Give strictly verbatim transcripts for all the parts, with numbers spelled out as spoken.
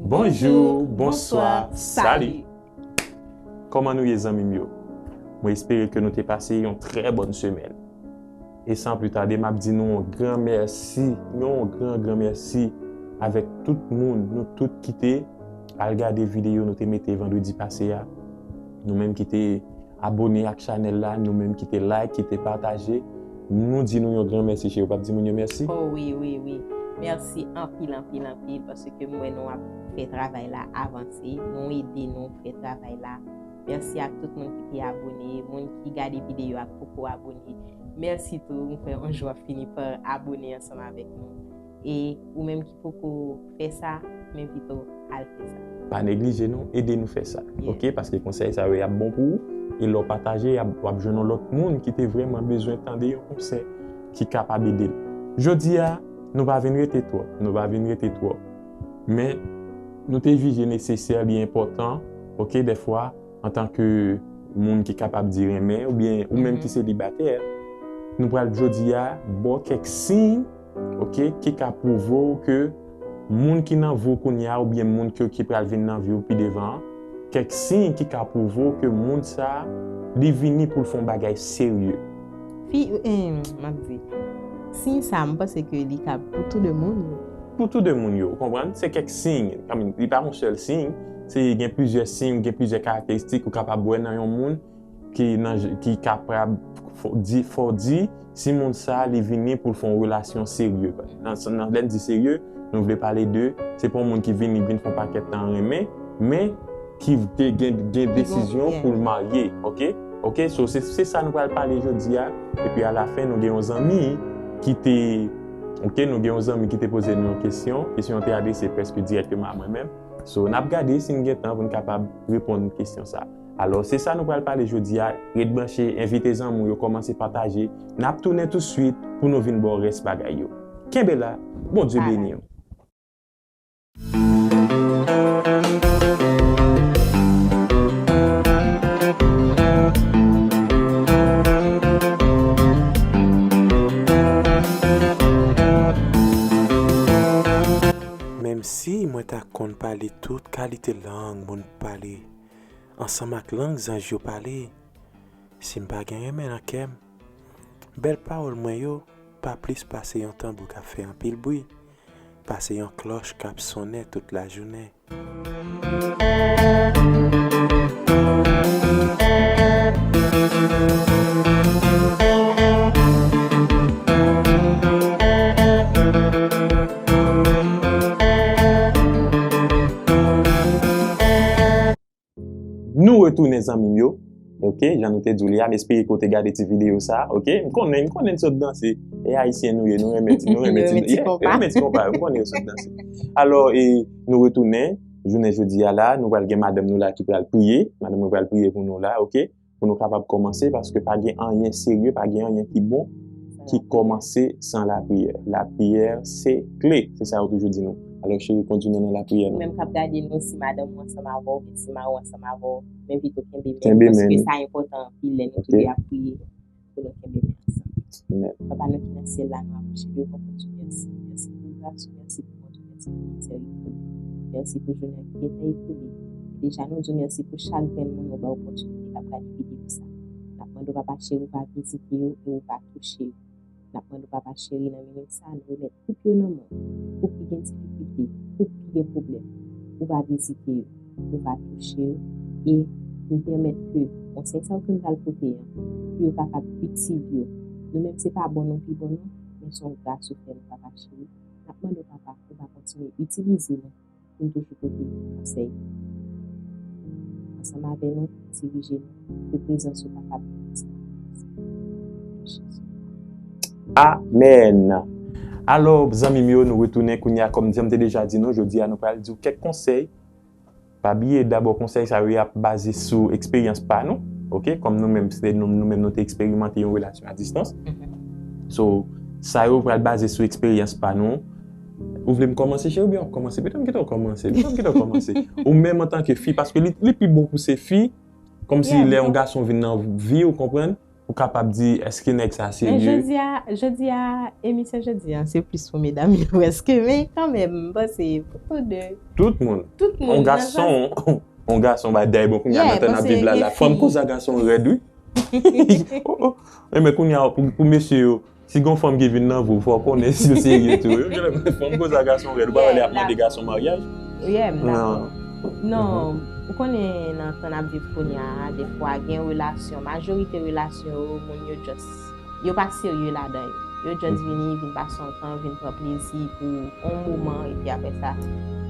Bonjou, bonswa, sali. Kòman nou ye, zanmi m yo? Mwen espere ke nou te pase yon trè bòn semèn. E san pli tade, m ap di nou yon gran mèsi, yon gran, gran mèsi avèk tout moun, nou tout ki te al gade videyo nou te mete vandredi pase a. Nou menm ki te abone ak chanèl la, nou menm ki te like, ki te pataje, nou di nou yon gran mèsi, cheri. W ap di moun yo mèsi? Oh wi, wi, wi. Mèsi anpil, anpil, anpil, paske m wè nou ap fè travay la avanse, nou ede nou fè travay la. Mèsi ak tout moun ki te abone, moun ki gade videyo a k poko abone. Mèsi tou, m kwè yon jou w ap fini pa abone ansanm avèk nou. E ou menm ki poko fè sa, m envite w al fè sa. Pa neglije non, ede nou fè sa. Yeah. Oke, paske konsèy sa yo y ap bon pou ou. E lè w pataje, y ap, w ap jwenn yon lòt moun ki te vrèman bezwen tande yon konsèy ki kapab ede l. Jodi a, nou pa vin rete twòp, nou pa vin rete twòp. Men, nou te jije nesesè, li enpòtan, oke, dèfwa, antanke moun ki kapab di renmen, oubyen ou menm ki selibatè, nou pral jodi a ba w kèk siy, oke, ki ka pwouve w ke moun ki nan vi w kounye a, oubyen moun ki, ki pral vin nan vi w pi devan an, kèk siy ki ka pwouve w ke moun sa a, li vini pou l fè yon bagay serye. Fi, eh, m ap di, siy sa, m panse ke li ka pou tou de moun yo. Pou tou de moun yo, ou konprann? Se kèk siy, kanmenm, li pa yon sèl siy, se gen plizyè siy, gen plizyè karakteristik ou kapab wè nan yon moun ki nan, ki kapab fò, di, fò di, si moun sa li vini pou l fè yon relasyon serye. Nan, nan, lè n di serye, nou vle pale de, se pa yon moun ki vini, vin fè yon pakèt tan renmen, men ki te gen, gen desizyon pou l marye, oke? Oke, so se, se sa nou pral pale jodi a, epi alafen nou gen yon zanmi ki te, oke, nou gen yon zanmi ki te poze nou yon kesyon, kesyon an te adrese prèske dirèkteman a mwen menm. So, n ap gade si n gen tan pou n kapab reponn kesyon sa. Alò, se sa nou pral pale jodi a. Ret branche, envite zanmi w yo, kòmanse pataje. N ap tounen touswit pou nou vin ba w rès bagay yo. Kenbe la, Bondye beni w. Menm si mwen ta konn pale tout kalite lang moun pale, ansanm ak lang zanj yo pale, si m pa gen renmen nan kè m, bèl pawòl mwen yo pa plis pase yon tanbou k ap fè anpil bri, pase yon klòch k ap sonnen tout lajounen. Nou retounen, zanmi m yo. Oke, jan nou te di w li a, m espere ke w te gade ti videyo sa, oke? M konnen, m konnen n sot danse. E ayisyen nou ye, nou renmen ti, nou renmen ti, yeah, nou renmen ti konpa, m konnen yo sot danse. Alò, e, nou retounen, jounen jodi a la, nou pral gen madanm nou la ki pral priye. Madanm mwen pral priye pou nou la, oke? Pou nou kapab kòmanse, paske pa gen anyen serye, pa gen anyen ki bon ki kòmanse san lapriyè. Lapriyè se kle, se sa yo toujou di nou. Alò, cheri, kondui nou nan lapriyè, non. Ou menm k ap gade nou, si madanm ou ansanm avè w, oubyen si mari w ansanm avè w, m envite w kenbe men, paske sa enpòtan anpil lè nou toude ap priye, pou nou kenbe men ansanm. Papa nou ki nan syèl la, nou apwoche devan w pou di w mèsi. Mèsi pou gras ou, mèsi pou Mèsi pou mizèrikòd. Mèsi pou jounen an ki gentan ekoule. E deja nou di w mèsi pou chak grenn moun ou bay opòtinite k ap gade videyo sa. N ap mande w, Papa cheri, ou va vizite yo e ou va touche yo. N ap mande w, Papa cheri, nan minit sa, nou remèt koup yo nan men w. Koup ki gen difikilte, koup ki gen pwoblèm, ou va vizite yo, ou va touche yo, e nou pèmèt ke konsèy sa yo ke m pral pote an, pou yo kapab itil yo. Nou menm, se pa bon nou pi bon non, men se yon gras ou fè nou, Papa cheri. N ap mande w, Papa, ou va kontinye itilize nou pou n toujou pote konsèy ansanm avè nou, dirije nou, ke prezans ou kapab ansanm avè nou. Jezi. Amèn. Alò, zanmi m yo, nou retounen kounye a, kòm jan m te deja di nou, jodi a nou pral di w kèk konsèy. Pa bliye, dabò, konsèy sa yo, y ap baze sou eksperyans pa nou, oke? Kòm nou menm, se nou, nou menm, nou te eksperimante yon relasyon a distans. So, sa yo pral baze sou eksperyans pa nou. Ou vle m kòmanse, cheri, oubyen w ap kòmanse? Pito m kite w kòmanse, pito m kite w kòmanse. Ou menm antanke fi, paske li, li pi bon pou se fi, kòmsi lè yon gason vin nan vi w, konprann? pou kapab di èske nèg sa serye. Men jodi a, jodi a, emisyon jodi a, se plis pou medam yo prèske, men kanmenm, m panse pou tou de. Tout moun. Tout moun. On gason, on gason, ba, dèyè bon, kounye a nan tan n ap viv la, la, fanm koz a gason rèd, wi. Oh, oh. Men kounye a, pou, pou mesye yo, si gon fanm ki vin nan vi w, fò w konnen si yo serye tou. Yo genlè fanm koz a gason rèd, ou pa wè lè y ap mande gason maryaj? Yeah, m dakò. Non, ou konnen nan tan n ap viv kounye a, defwa gen relasyon, majorite relasyon yo, moun yo just, yo pa serye ladan yo. Yo just vini, vin pase yon tan, vin pran plezi pou yon moman, epi apre sa,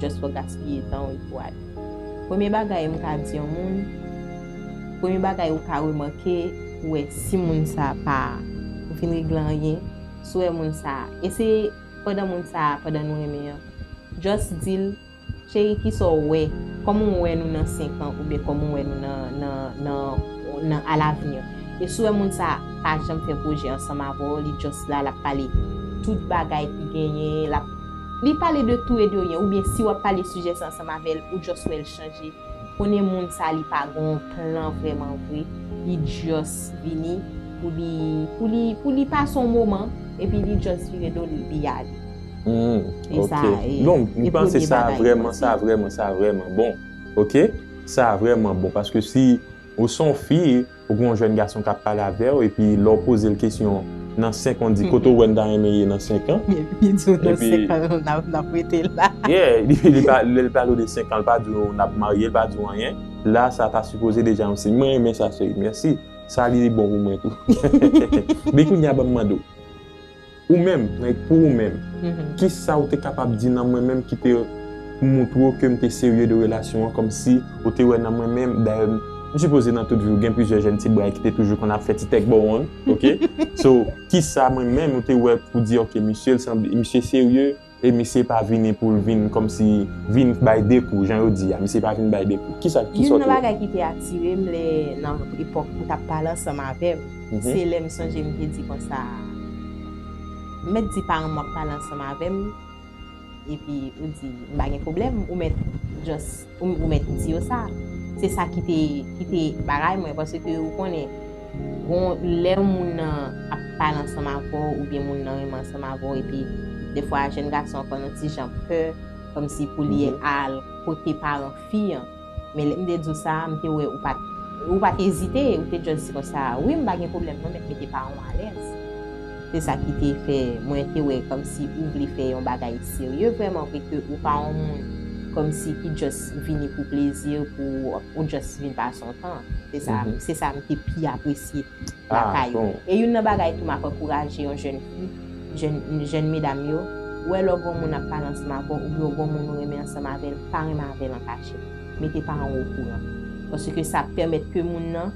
just fò gaspiye tan w epi w ale. Premye bagay m ka di yon moun, premye bagay ou ka remake, ou wè si moun sa pa vin regle anyen, si w wè moun sa, e se pandan moun sa, pandan nou renmen an, just di l, cheri, kisa w wè? Kòman w wè nou nan senk an, oubyen kòman w wè nou nan, nan, nan, nan alavni? E si w wè moun sa pa janm fè pwojè ansanm avè w, li just la, l ap pale tout bagay ki genyen, l ap, li pale de tou e de ryen, oubyen si w ap pale sijè sa ansanm avè l, ou just wè l chanje. Konnen moun sa li pa gen yon plan vrèman vre, li just vini pou li, pou li, pou li pase yon moman, epi li just vire do l, li ale. Hmm, e sa, ok. Donk, m panse sa vrèman, sa vrèman, sa vrèman bon. Ok? Sa vrèman bon, paske si ou se yon fi, ou gen yon jèn gason k ap pale avè w, epi lè w poze l kesyon nan senk an, di, "Kote w wè n ta renmen ye nan senk an?" Epi li di w nan senk an, n ap, n ap rete la. Yeah, li, li pa, lè l pale w de senk an, l pa di w n ap marye, l pa di w anyen. La, sa ta sipoze deja yon siy. Mwen renmen sa, cheri, mèsi. Sa li bon pou mwen tou. Men kounye a, ban m mande w. Ou menm, like, pou ou menm, kisa ou te kapab di nan mwen menm ki te montre w ke m te serye de relasyon an, kòmsi ou te wè nan mwen menm, dayè, m sipoze nan tout vi w gen plizyè jèn ti bray ki te toujou konn ap fè ti tèk bò wonn, ok? So, kisa mwen menm ou te wè pou di, ok, misye, l sanble, misye serye, e misye pa vini pou l vin kòmsi vin bay de kou, jan yo di a, misye pa vin bay de kou. Kisa, kisa w te wè? Youn nan bagay ki te atire m lè nan epòk ou t ap pale ansanm avè m, se lè m sonje m te di konsa, m mèt di paran m w ap pale ansanm avè m, epi ou di, "M pa gen pwoblèm," ou mèt just, ou, ou mèt di yo sa. Se sa ki te, ki te bagay mwen, paske ou konnen, gon lè moun nan ap pale ansanm avè w, oubyen moun nan renmen ansanm avè w, epi defwa jèn gason an konn yon ti jan pè, kòmsi pou li al kote paran fi an. Men lè m te di w sa, m te wè ou pa t, ou pa t ezite, ou te just di konsa, "Wi, m pa gen pwoblèm non, mèt mete paran w alèz." Se sa ki te fè mwen te wè kòmsi ou vle fè yon bagay serye vrèman vre, ke ou pa yon moun kòmsi ki just vini pou plezi, pou ou just vin pase yon tan. Se sa, se sa m te pi apresye lakay ou. E youn nan bagay tou m ap ankouraje yon jèn fi, jèn, jèn medam yo, ou wè lè w gen yon moun ap pale ansanm avè w, oubyen w gen yon moun ou renmen ansanm avè l, pa renmen avè l an kachèt. Mete paran w okouran. Paske sa ap pèmèt ke moun nan,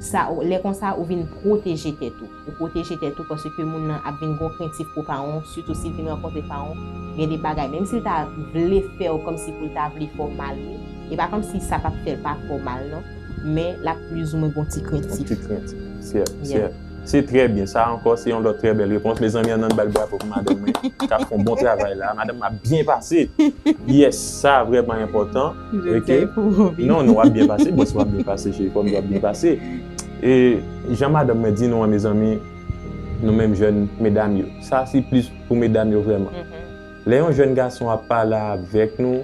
sa, lè konsa, ou vin pwoteje tèt ou. Ou pwoteje tèt ou paske moun nan ap vin gon krentif pou paran w, sitou si l vin rankontre paran w, gen de bagay, menm si l ta vle fè w kòmsi pou l ta vle fè w mal, wi, e pa kòmsi sa p ap fè l pa fè w mal, non. Men l ap plizoumwen gon ti krentif. Ti krentif. Sè, sè. Se trè byen. Sa ankò, se yon lòt trè bèl repons. Mezanmi, ann, ann ba l bravo pou madanm mwen k ap fè yon bon travay la. Madanm mwen ap byen pase. Yes, sa vrèman enpòtan. Non, non, w ap byen pase. Bòs, w ap byen pase, cheri. Fò m di w ap byen pase. E jan madanm mwen di nou an, mezanmi, nou menm jèn medam yo. Sa se plis pou medam yo vrèman. Lè yon jèn gason ap pale avèk nou,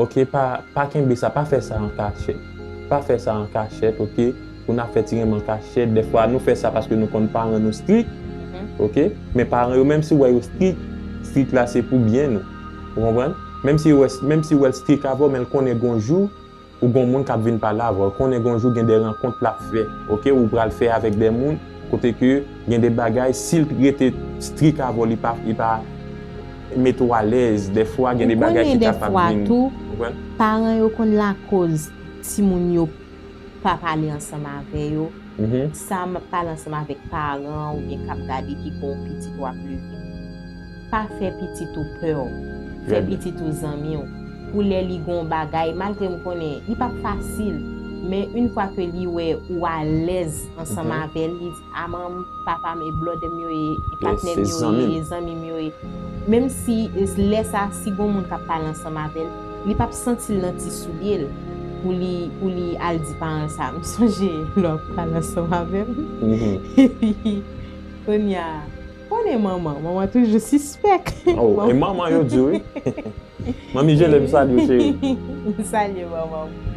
ok, pa, pa kenbe sa, pa fè sa an kachèt. Pa fè sa an kachèt, ok? Pou n ap fè ti renmen an kachèt. Dèfwa, nou fè sa paske nou konn paran nou strik, ok? Men paran yo, menm si w wè yo strik, strik la se pou byen nou. Ou konprann? Menm si w wè, menm si w wè l strik avè w, men l konnen gon jou, ou gon moun k ap vin pale avè w. Konnen gon jou gen de rankont l ap fè, ok? Ou pral fè avèk de moun, kote ke gen de bagay, si l rete strik avè w, li pa, li pa mete w alèz. Dèfwa, gen de bagay ki kapab vin. Ou konnen dèfwa tou, paran yo konn lakòz timoun yo pa pale ansanm avè yo. Sa m ap pale ansanm avèk paran oubyen k ap gade ki gon pitit w ap leve. Pa fè pitit ou pè w. Fè pitit ou zanmi w. Pou lè li gon bagay, malgre m konnen li p ap fasil, men yon fwa ke li wè ou alèz ansanm avè l, li di, "A, manman m, papa m, e blòdè m yo ye, e patnè m yo ye, e zanmi m yo ye." Menm si, e, lè sa, si gon moun k ap pale ansanm avè l, li p ap santi l nan ti soulye l. pou li, pou li al di paran sa. M sonje lè w ap pale ansanm avè m. Epi, kounye a, konnen manman, manman toujou sispèk. Oh, e manman yo di wi. Manmi Jelen, m salye w, cheri. M salye manman m.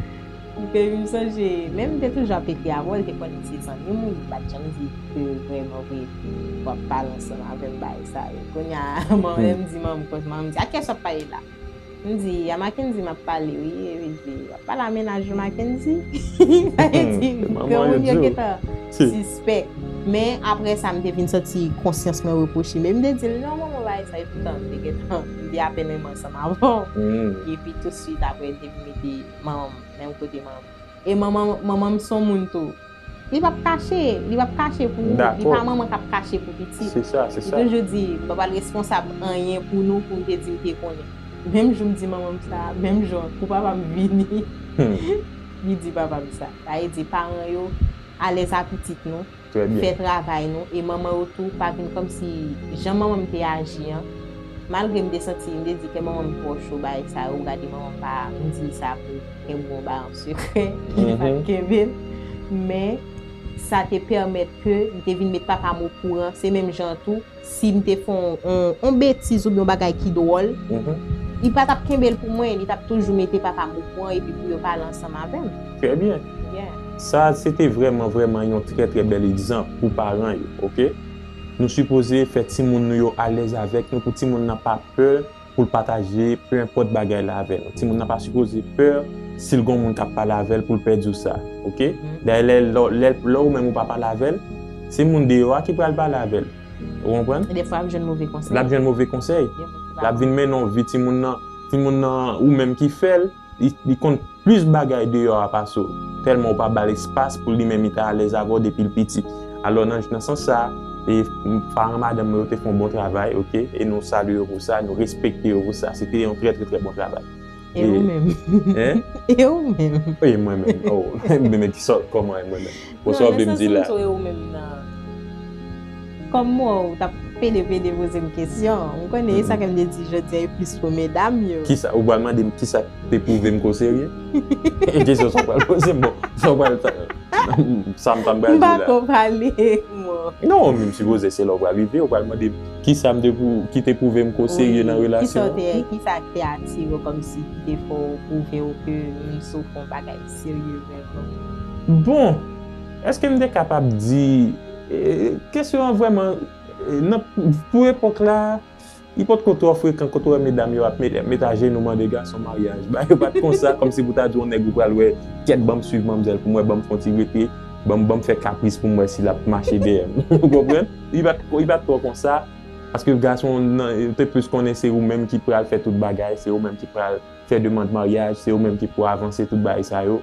Epi m sonje, men m te toujou ap ekri avè w, l te konnen se zanmi m, li pa t janm di ke vrèman vre w ap pale ansanm avè m, bagay sa yo. Kounye a, mwen menm di manman m, koz manman m di, a kiyès w ap pale la? M di, a Mackendy m ap pale wi, e li di, w ap pale a mennaj ou Mackendy? Sa vle di, granmoun yo gentan sispèk. Men apre sa, m te vin santi konsyans mwen repwoche m. E m te di l, non, manman, bagay sa yo toutan, m te gentan, m te apèn renmen ansanm avè w. Epi tousuit apre, m te vin mete manman m, menm kote manman m. E manman, manman m se yon moun tou. Li p ap kache, li p ap kache pou ou. Li pa manman k ap kache pou pitit. Se sa, se sa. Li toujou di, m pa pral responsab anyen pou nou, pou m te di m te konnen. Menm jou m di manman m sa, menm jou an, pou papa m vini, li di papa m sa. Sa vle di, paran yo alèz a pitit nou, fè travay nou, e manman yo tou pa vin kòmsi jan manman m te aji an. Malgre m te santi, m te di ke manman m twò cho bagay sa yo, gade manman m pa, m di sa pou kenbe yon bagay an sekrè, li pa t kenbe l. Men, sa te pèmèt ke m te vin met papa m okouran, se menm jan tou, si m te fè on, on, on betiz oubyen yon bagay ki dwòl, li pa t ap kenbe l pou mwen, li t ap toujou mete papa m okouran epi pou yo pale ansanm avè m. Trè byen. Yeah. Sa, se te vrèman, vrèman yon trè, trè bèl egzanp pou paran yo, oke? Nou sipoze fè timoun nou yo alèz avèk nou, pou timoun nan pa pè pou l pataje, pe enpòt bagay la avè nou. Timoun nan pa sipoze pè si l gon moun k ap pale avè l pou l pè di w sa, oke? Dayè, lè, lè, lè, lè ou menm ou pa pale avè l, se moun deyò a ki pral pale avè l. Ou konprann? E defwa, l ap jwenn move konsèy. L ap jwenn move konsèy. L ap vin mennen w vi timoun nan, timoun nan, ou menm ki fè l, li, li konn plis bagay deyò a pase w. Tèlman ou pa ba l espas pou li menm li ta alèz avè w depi l piti. Alò, nan, nan sans sa, e, paran madanm mwen yo te fè yon bon travay, oke? E nou salye yo pou sa, nou respekte yo pou sa. Se te yon trè, trè, trè bon travay. E ou menm? Hein? E ou menm? E mwen menm? Oh, men, men ki sòt, kòman e mwen menm? Bon, sa w vle m di la? Non, nan sans m di w e ou menm nan. Kòm mwen, ou t ap pede, pede poze m kesyon. M konnen, e sa ke m te di jodi a, e plis pou medam yo. Kisa, ou pral mande m kisa k te pwouve m ke w serye? E kesyon sa w pral poze m, bon, sa w pral, sa m pa m pral di la. M pa ko pale, mwen. Non, men m sipoze se lè w pral rive, ou pral mande m kisa m te pou, ki te pwouve m ke w serye nan relasyon an. Kisa w te, kisa k te atire w kòmsi ki te fè w pwouve w ke m sou fè yon bagay serye vrèman? Bon, èske m te kapab di, e, kesyon an vrèman, e, nan, pou epòk la, li potko twò frekan kote w wè medam yo ap met, met ajenou mande gason maryaj. Bagay yo pa t konsa, kòmsi pou ta di yon nèg ou pral wè, kyèt, ban m swiv manmzèl pou m wè, ban m fè yon ti rete, ban m, ban m fè kapris pou m wè si l ap mache dèyè m. Ou konprann? Li pa t, li pa t twò konsa, paske gason nan, yo te plis konnen se ou menm ki pral fè tout bagay, se ou menm ki pral fè demann maryaj, se ou menm ki pou avanse tout bagay sa yo.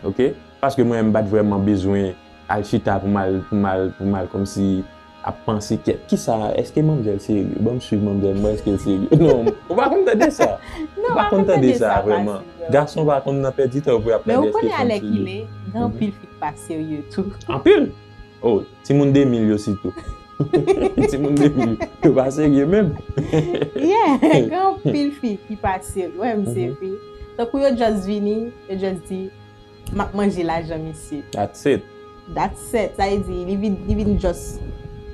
Oke? Paske mwen, m pa t vrèman bezwen al chita pou m al, pou m al, pou m al kòmsi ap panse kyèt. Kisa, èske manmzèl serye? Ban m swiv manmzèl, mwen, èske l serye? Non, ou pa konn tande sa. Ou pa konn tande sa vrèman. Gason pa konn nan pèdi tan pou y ap tande èske fanm serye. Men ou konnen alèkile, gen anpil fi ki pa serye tou. Anpil? Oh, timoun de mil yo sitou. Timoun de mil yo pa serye menm. Yeah, gen anpil fi ki pa serye. Ou wè, m se fi. Tankou yo just vini, yo just di, m ap manje lajan misye. That's it. That's it. Sa vle di, li vin, li vin just.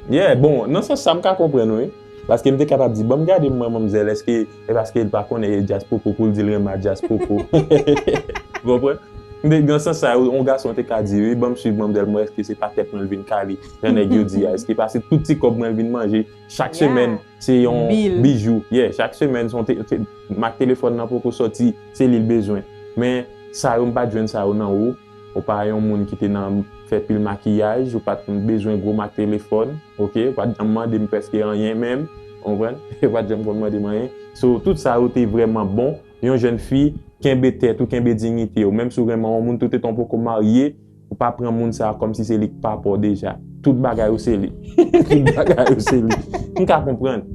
Yeah, bon, nan sans sa, m ka konprann, wi. Paske m te kapab di, ban m gade m wè manmzèl, èske e paske l pa konnen e djaz popo pou l di l renmen a djaz popo. Ou konprann? M te, nan sans sa, yon gason te ka di, wi, ban m swiv manmzèl, mwen, èske se pa tèt mwen l vin kale, jan nèg yo di a, èske pa se tout ti kòb mwen l vin manje, chak semèn, se yon bijou. Yeah, chak semèn, se yon te-, te-, mak telefòn nan poko sòti, se li l bezwen. Men, sa yo, m pa t jwenn sa yo nan ou. Ou pa yon moun ki te nan fè pil makiyaj, ou pa t bezwen gwo mak telefòn, oke? Ou pa t janm mande m prèske anyen menm, ou konprann? Ou pa t janm konn mande m anyen. So, tout sa yo te vrèman bon. Yon jèn fi, kenbe tèt ou, kenbe diyite w. Menm si w renmen yon moun, tout etan w poko marye, ou pa pran moun sa a kòmsi se li k papa w deja. Tout bagay ou se li. Tout bagay ou se li. M ka konprann.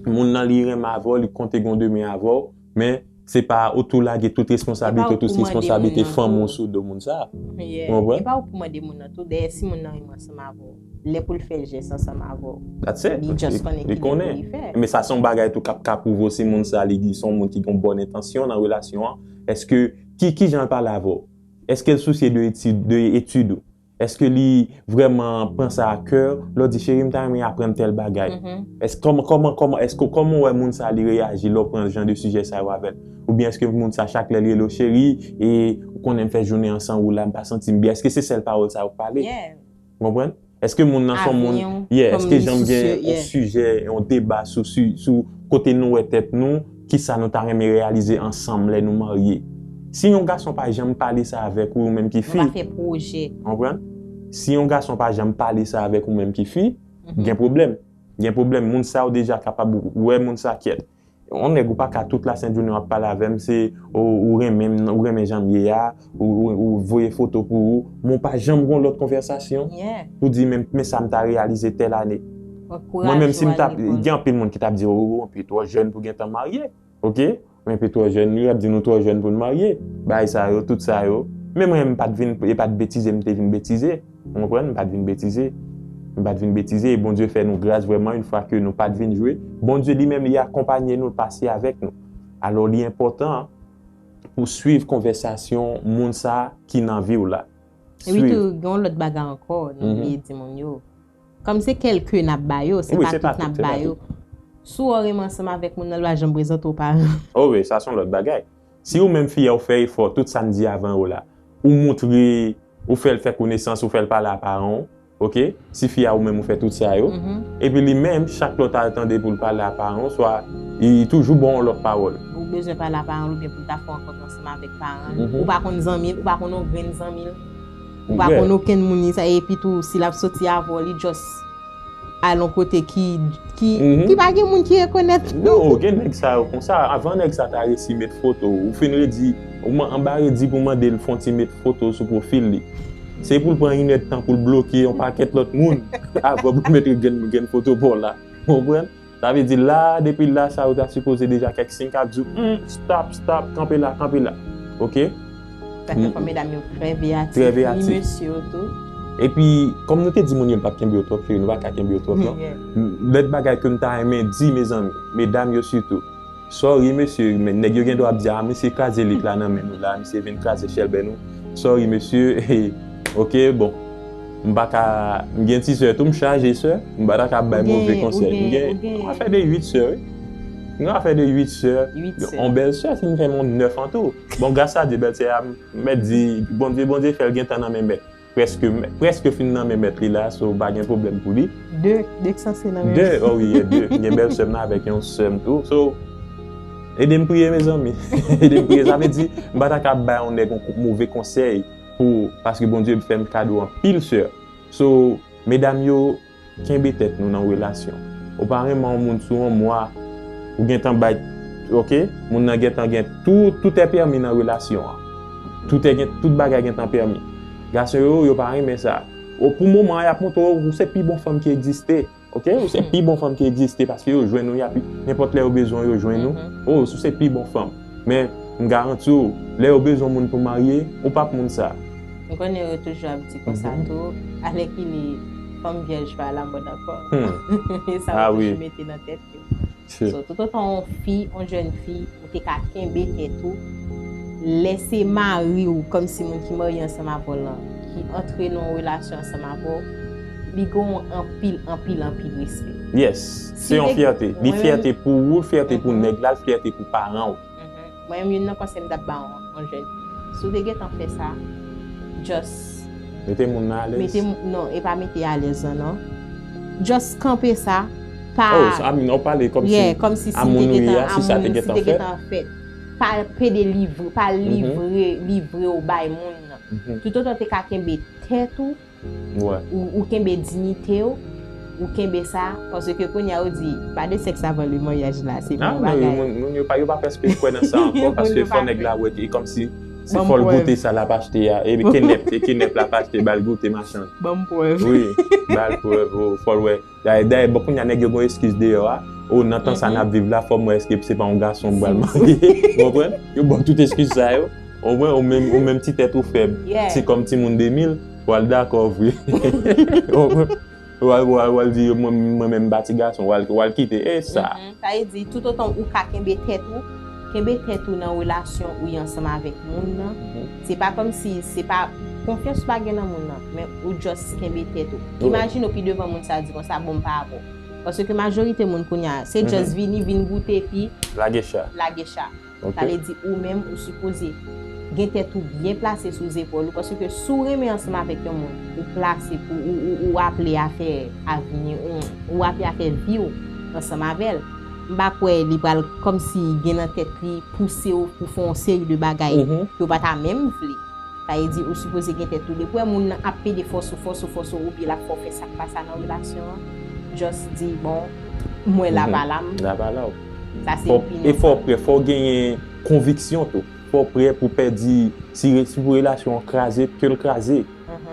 Moun nan li renmen avè w, li konte gen yon demen avè w, men Se pa ou tou lage tout responsablite, tout responsablite fanm ou sou do moun sa. Ou konprann? E pa ou pou mande moun nan tou, dèyè si moun nan renmen ansanm avè w, lè pou l fè jès ansanm avè w, li just konnen ki lè pou li fè. Men sa se yon bagay tou k ap ka pwouve w si moun sa li se yon moun ki gen bòn entansyon nan relasyon an. Èske, ki, ki jan l pale avè w? Èske l sousye de etid, de etid ou? Èske li vrèman pran sa a kè? Lè w di, cheri, m ta renmen aprann tèl bagay. Èske, kòman, kòman, kòman, èske, kòman w wè moun sa a li reyaji lè w pran jan de sijè sa yo avè l? Oubyen èske moun sa a chak lè l rele w cheri, e ou konnen m fè jounen an san ou la, m pa santi m byen? Èske se sèl pawòl sa yo k pale? Ou konprann? Èske moun nan se yon moun, yeah, èske jan m gen yon sijè, yon deba sou, sou, sou kote nou wè tèt nou, kisa nou ta renmen reyalize ansanm lè nou marye? Si yon gason pa janm pale sa avèk ou, ou menm ki fi, nou pa fè pwojè. Ou konprann? Si yon gason pa janm pale sa avèk ou menm ki fi, gen pwoblèm. Gen pwoblèm. Moun sa yo deja kapab wè moun sa kyèt. Yon nèg ou pa ka tout lasent jounen w ap pale avè m, se ou, ou renmen m, ou renmen jan m ye a, ou, ou, ou voye foto pou ou, men w pa janm gen yon lòt konvèsasyon pou di men, men sa m ta reyalize tèl ane. Mwen menm si m t ap, gen anpil moun ki t ap di, o, w anpe twò jèn pou gentan marye, oke? W anpe twò jèn, yo ap di nou twò jèn pou n marye. Bagay sa yo, tout sa yo. Men mwen, m pa t vin, e pa t betize m te vin betize. Ou konprann? M pa t vin betize. M pa t vin betize. E Bondye fè nou gras vrèman, yon fwa ke nou pa t vin jwe. Bondye li menm, li akonpanye nou, l pase avèk nou. Alò, li enpòtan pou swiv konvèsasyon moun sa ki nan vi w la. Epi tou, gen yon lòt bagay ankò, nou bliye di moun yo. Kòm se kèlke n ap ba yo, se pa tout n ap ba yo. Si w renmen ansanm avèk moun nan, l pa janm prezante w paran. O wi, sa se yon lòt bagay. Si ou menm fi a, ou fè efò, tout sa n di avan yo la, ou montre, ou fè l fè konesans, ou fè l pale a paran w, oke? Si fi a ou menm ou fè tout sa yo, epi li menm, chak lè w ta al tande pou l pale a paran w, swa li toujou ba w yon lòt pawòl. Ou bezwen pale a paran l oubyen pou l ta fè yon rankont ansanm avèk paran l. Ou pa konn zanmi l, ou pa konn yon grenn zanmi l. Ou pa konn okenn moun li sa, epi tou, si l ap soti avè w, li just al yon kote ki, ki, ki pa gen moun ki rekonèt. Non, gen nèg sa yo konsa. Avan nèg sa ta resi met foto, ou fin redi, ou anba redi pou mande l fè yon ti met foto sou pwofil li. Se pou l pran inèdtan pou l bloke yon pakèt lòt moun avan pou l met grenn, grenn foto pa w la. Ou konprann? Sa vle di la, depi la, sa yo ta sipoze deja kèk siy k ap di w, hmm, stop, stop, kanpe la, kanpe la. Oke? Sa fè fò medam yo trè veyatif, ni mesye yo tou. Epi, kòm nou te di moun yo n p ap kenbe yo twòp, cheri, nou pa ka kenbe yo twòp, non. Lòt bagay ke m ta renmen di, mezanmi, medam yo sitou, sorry, mesye, men nèg yo gen dwa ap di, a, misye kraze lit la nan men nou la, misye vin kraze chèlbè nou. Sorry, mesye, oke, bon. M pa ka, m gen ti sè tou, m chaje sè, m pa ta ka bay move konsèy. M gen, m gen afè de uit sè, wi. M gen afè de uit sè. Yon bèl sè, si m fè m yon nèf an tou. Bon, gras a Dye, bèl sè a, m mèt di, Bondye, Bondye fè l gentan nan men mèt. Prèske, prèske fin nan men mèt li la, so pa gen pwoblèm pou li. De, de k sanse nan men. De, o wi, de. M gen bèl sè m nan avèk yon sè m tou. So, ede m priye, mezanmi. Ede m priye. Sa vle di, m pa ta ka bay yon nèg yon move konsèy pou, paske Bondye fè m kado anpil sè. So, medam yo, kenbe tèt nou nan relasyon. Ou pa renmen yon moun sou yon mwa, ou gentan bay, oke? Moun nan gentan gen tout, tout è pèmi nan relasyon an. Tout è gen, tout bagay gentan pèmi. Gason yo, yo pa renmen sa. Ou, pou moman an, y ap montre w, ou se pi bon fanm ki egziste. Oke? Ou se pi bon fanm ki egziste paske yo jwenn ou, y ap, nenpòt lè yo bezwen w, yo jwenn ou. O, ou se pi bon fanm. Men, m garanti w, lè yo bezwen moun pou marye, ou p ap moun sa. M konnen yo toujou ap di konsa tou, alèkile, fanm vyèj pa alamòd ankò. E sa yo toujou mete nan tèt yo. So, toutotan yon fi, yon jèn fi, ou te ka kenbe tèt ou, lè se mari w, kòmsi moun ki marye ansanm avè w lan, ki antre nan yon relasyon ansanm avè w, li gen yon anpil, anpil, anpil respè. Yes. Se yon fyète. Li fyète pou ou, l fyète pou nèg la, l fyète pou paran w. Mwen menm, youn nan konsèy m t ap ba yon, yon jèn fi. Si w te gentan fè sa, just. Mete moun nan alèz. Mete moun, non, e pa mete alèz lan, non. Just kanpe sa, pa. Oh, I mean, ou pale kòmsi, yeah, kòmsi si a moun ou ye a, si sa te gentan fèt. Pa pede livre, pa livre, livre w bay moun nan. Toutotan w te ka kenbe tèt ou, ou, ou kenbe diyite w, ou kenbe sa, paske kounye a yo di, pa de sèks avan le maryaj la, se bon bagay. Non, moun, moun yo pa, yo pa prèske kwè nan sa ankò, paske fò nèg la wè, e kòmsi se fò l goute sa l ap achte a, e kenèp, e kenèp l ap achte, ba l goute, machann. Ban m prèv. Wi, ba l prèv, o, fò l wè. Dayè, dayè, bon, kounye a nèg yo gen eskiz deyò a, O, nan tan sa n ap viv la, fò m wè èske se pa yon gason m pral marye. Ou konprann? Yo ba w tout eskiz sa yo. Ou konprann? Ou menm, ou menm ti tèt ou fèb. Se kòm timoun de mil, w al dakò vre. Ou konprann? W al, w al, w al di, mwen, mwen menm m pa ti gason, w al, w al kite. E sa. Sa vle di, toutotan ou ka kenbe tèt ou, kenbe tèt ou nan relasyon ou ye ansanm avèk moun nan. Se pa kòmsi, se pa konfyans ou pa gen nan moun nan, men ou just kenbe tèt ou. Imajine w pi devan moun sa di konsa, bon, m pa avè w. Paske majorite moun kounye a, se just vini, vin goute, epi lage cha. Lage cha. Sa vle di ou menm ou sipoze gen tèt ou byen plase sou zepòl ou, paske si w renmen ansanm avèk yon moun, ou plase pou ou, ou, ou aple a fè avni ou, ou aple a fè vi w ansanm avè l. M pa kwè li pral kòmsi gen nan tèt li pouse w pou fè yon seri de bagay ke w pa ta menm vle. Sa vle di ou sipoze gen tèt ou. Depi w wè moun nan ap pede fòse w, fòse w, fòse w, oubyen l ap fè w fè sa k pa sa nan relasyon an, just di, bon, mwen la pa la m. La pa la w. Sa se opinyon. E fò w prè, fò w genyen konviksyon tou. Fò w prè pou pèdi, si, si pou relasyon an kraze, ke l kraze.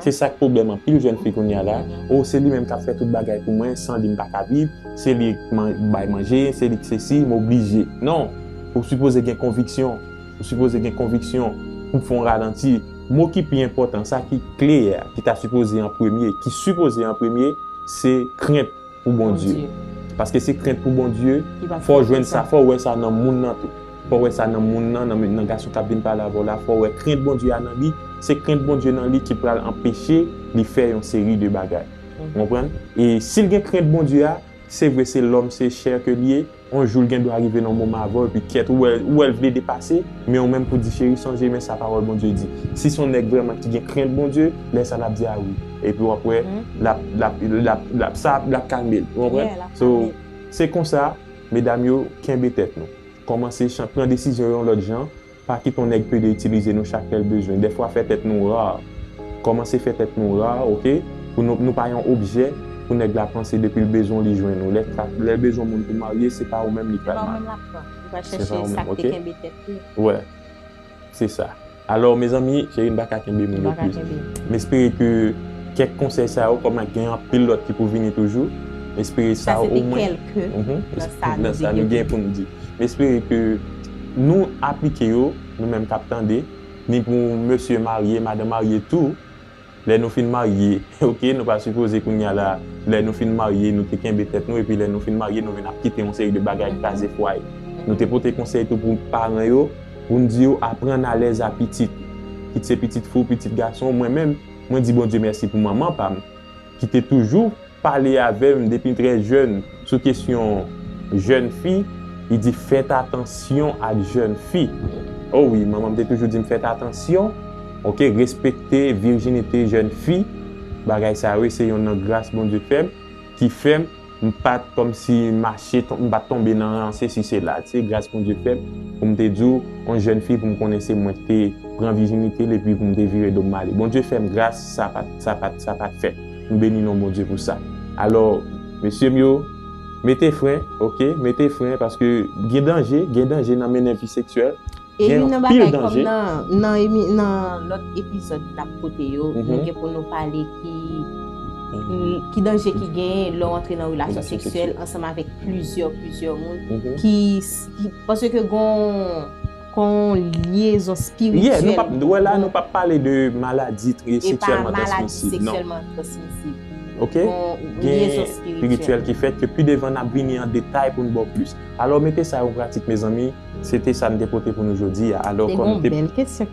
Se sa k pwoblèm anpil jèn fi kounye a la. O, se li menm k ap fè tout bagay pou mwen, san li m pa ka viv, se li k man-, bay manje, se li k sesi, m oblije. Non, ou sipoze gen konviksyon. Ou sipoze gen konviksyon pou fè yon ralanti. Mo ki pi enpòtan, sa ki kle a, ki ta sipoze an premye, ki sipoze an premye, se krent pou Bondye. Paske se krent pou Bondye, fò w jwenn sa, fò w wè sa nan moun nan tou. Fò w wè sa nan moun nan, nan, nan gason k ap vin pale avè w la, fò w wè krent Bondye a nan li, se krent Bondye nan li ki pral anpeche li fè yon seri de bagay. Ou konprann? E si l gen krent Bondye a, se vre se lòm, se chè ke l ye, yon jou l gen dwa rive nan yon moman avè w, epi kèt, ou wè, ou wè l vle depase, men ou menm pou di, cheri, sonje, men sa pawòl Bondye di. Si se yon nèg vrèman ki gen krent Bondye, lè sa l ap di, a wi. Epi w ap wè, l ap, l ap, l ap, l ap, sa, l ap kalme l. Ou konprann? So, se konsa, medam yo, kenbe tèt nou. Kòmanse chan-, pran desizyon yon lòt jan, pa kite yon nèg pede itilize nou chak lè l bezwen. Dèfwa fè tèt nou ra. Kòmanse fè tèt nou ra, oke? Pou nou, nou pa yon objè, pou nèg la panse depi l bezwen w li jwenn ou. Lè, lè l bezwen moun pou marye, se pa ou menm li pral marye. Se pa ou menm l ap pran. Li pral chèche sa k te kenbe tèt li. Wè. Se sa. Alò, mezanmi, cheri, m pa ka kenbe moun yo plis. M espere ke kèk konsèy sa yo, kòm gen anpil lòt ki pou vini toujou, m espere sa omwen. Sa se te kèlke nan sa nou gen pou n di. M espere ke nou aplike yo, nou menm k ap tande, ni pou mesye marye, madanm marye tou. Lè nou fin marye, oke, nou pa sipoze kounye a la, lè nou fin marye, nou te kenbe tèt nou, epi lè nou fin marye, nou vin ap kite yon seri de bagay kraze fwaye. Nou te pote konsèy tou pou paran yo, pou n di yo aprann alèz a pitit. Kit se pitit fi w, pitit gason w, mwen menm, mwen di Bondye mèsi pou manman pa m, ki te toujou pale avè m depi trè jèn sou kesyon jèn fi, li di, faites attention ak jèn fi. O wi, manman m te toujou di m, faites attention, oke, respekte virjinite jèn fi. Bagay sa yo, se yonn nan gras Bondye fè m, ki fè m, m pa t kòmsi mache, ton-, m pa t tonbe nan sesi sela. Se gras Bondye fè m pou m te di w, yon jèn fi pou m konnen se mwen ki te pran vijinite l epi pou m te vire do m ale. Bondye fè m gras, sa pa t, sa pa t, sa pa t fèt. M beni non Bondye pou sa. Alò, mesye m yo, mete fren, oke, mete fren, paske gen danje, gen danje nan mennen vi seksyèl. E youn nan bagay kòm nan, nan emi-, nan lòt epizòd n ap pote yo, nou gen pou nou pale ki, ki danje ki genyen lè w antre nan relasyon seksyèl ansanm avèk plizyè, plizyè moun ki, ki, paske gon, gon lyezon espirityèl. Yeah, nou p ap, wè la, nou p ap pale de maladi seksyèlman transmisib, non. Seksyèlman transmisib. Oke? Gen lyezon espirityèl ki fèt ke pi devan n ap vini an detay pou n ba w plis. Alò, mete sa yo an pratik, mezanmi. Se te sa n te pote pou nou jodi a. Alò, kòm te,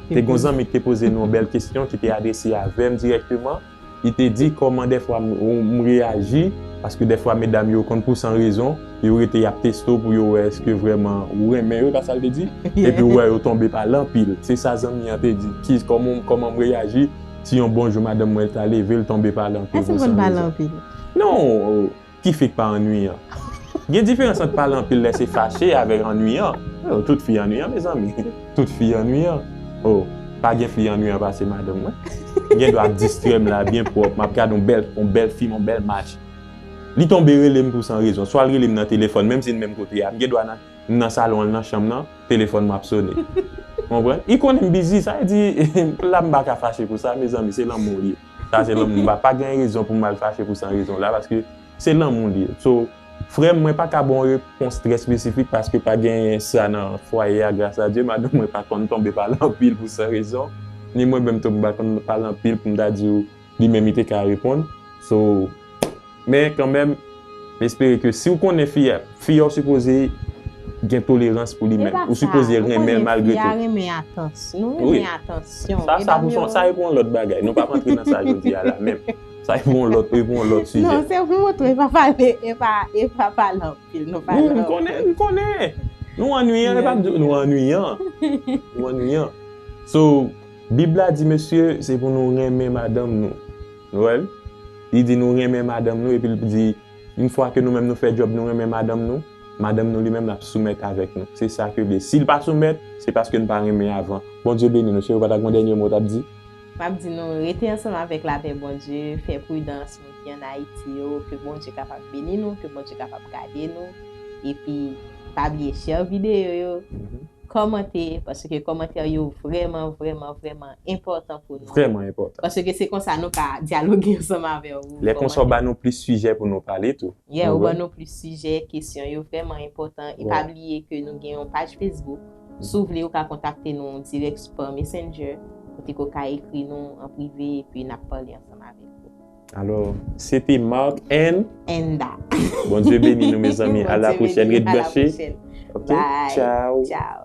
te gon zanmi ki te poze nou yon bèl kesyon ki te adrese avè m dirèkteman. Li te di kòman dèfwa m, m reyaji, paske dèfwa medam yo konn pou san rezon, yo rete y ap teste w pou yo wè èske vrèman ou renmen yo, e pa sa l te di? Epi ou wè yo tonbe pa lanpil. Se sa zanmi an te di. Ki, kòman, kòman m reyaji si yon bon jou madanm mwen ta leve, l tonbe pa lanpil pou san rezon? Non, ki fi k pa annuiyan? Gen diferans ant pale anpil lè se fache avèk annuiyan. Oh, tout fi annuiyan, mezanmi. Tout fi annuiyan. Oh, pa gen fi annuiyan pase madanm mwen. Gen dwa ap distrè m la, byen pwòp, m ap gade yon bèl, yon bèl fim, yon bèl match. Li tonbe rele m pou san rezon. Swa l rele m nan telefòn, menm si n menm kote a. M gen dwa nan, m nan salon an, l nan chanm nan, telefòn mwen ap sonnen. Konprann? Li konnen m bizi, sa vle di, la m pa ka fache pou sa, mezanmi, se lanmou li ye. Sa se lanmou. M pa, pa gen rezon pou m al fache pou san rezon la, paske se lanmou li ye. So, Frè m, mwen pa ka ba w yon repons trè espesifik paske pa gen sa nan fwaye a, gras a Dye. Madanm mwen pa konn tonbe pale anpil pou san rezon. Ni mwen menm tou, m pa konn pale anpil pou m ta di w li menm li te ka reponn. So, men kanmenm, m espere ke si w konnen fi a, fi a w sipoze gen tolerans pou li menm. Ou sipoze renmen l malgre tou. Fi a renmen atansyon. Nou renmen atansyon. Sa, sa pou son, sa e pou yon lòt bagay. Nou p ap antre nan sa jodi a la menm. Sa e pou yon lòt, e pou yon lòt sijè. Non, se pou montre e pa pale, e pa, e pa pale anpil. Nou pale anpil. M konnen, m konnen. Nou annuyan, e pa m di nou annuyan. Nou annuyan. So, Bib la di, mesye, se pou nou renmen madanm nou. Nou wè l? Li di nou renmen madanm nou, epi l di, yon fwa ke nou menm nou fè djòb nou renmen madanm nou, madanm nou li menm l ap soumèt avèk nou. Se sa ke li. Si l pa soumèt, se paske n pa renmen avan. Bondye beni nou. Se ou pa ta gen yon dènye mo w t ap di? M ap di nou, rete ansanm avèk lapè Bondye, fè pridans, moun ki ann Ayiti yo, ke Bondye kapab beni nou, ke Bondye kapab gade nou, epi pa bliye share videyo yo, kòmante, paske kòmantè yo vrèman, vrèman, vrèman enpòtan pou nou. Vrèman enpòtan. Paske se konsa nou ka dyaloge ansanm avè w. Lè konsa, w ba nou plis sijè pou nou pale tou. Yeah, ou ban nou plis sijè, kesyon yo vrèman enpòtan. E pa bliye ke nou gen yon paj Facebook. Si w vle, ou ka kontakte nou dirèk pa Messenger, kote ke w ka ekri nou an prive, epi n ap pale ansanm avèk ou. Alò, se te Mark and Enda. Bondye beni nou, mezanmi. A la pwochèn. Ret branche. Ok, tchaw. Tchaw.